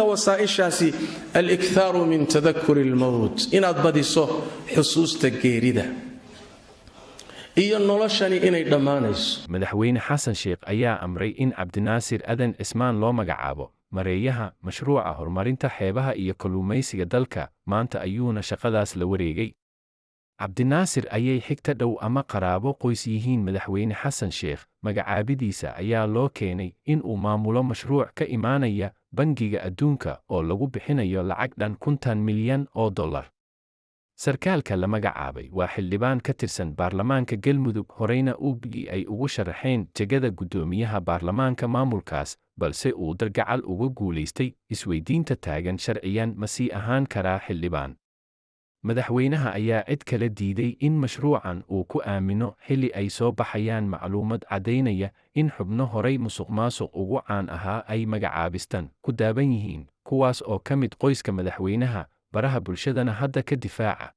Wasaaishaasi alikhaaru min tadakuri lmowt, inaad badiso xusuusta geerida iyo noloshani inay dhammaanayso. Madaxweyne Xasan Sheekh ayaa amray in Cabdinaasir Adan Cismaan loo magacaabo mareeyaha mashruuca horumarinta xeebaha iyo kalluumaysiga dalka, maanta ayuuna shaqadaas la wareegay. Cabdinaasir ayay xigta dhow ama qaraabo qoys yihiin Madaxweyne Xasan Sheekh. Magacaabidiisa ayaa loo keenay in uu maamulo mashruuc ka imaanaya Bangiga Adduunka oo lagu bixinayo lacag dhan 50 milyan oo dollar. Sarkaalka la magacaabay waa xildhibaan ka tirsan baarlamaanka Galmudug, horeyna UBI ay ugu sharaxeen jegada guddoomiyaha baarlamaanka maamulkaas, balse uu dargacal uga guulaystay. Isweydiinta taagan: sharciyan ma sii ahaan karaa xildhibaan? Madaxweynaha ayaa cid kale diiday in mashruucan uu ku aamino, xilli ay soo baxayaan macluumad caddaynaya in xubno horay musuqmaasuq ugu caan ahaa ay magacaabistan ku daaban yihiin, kuwaas oo ka mid qoyska madaxweynaha, baraha bulshadana hadda ka difaaca.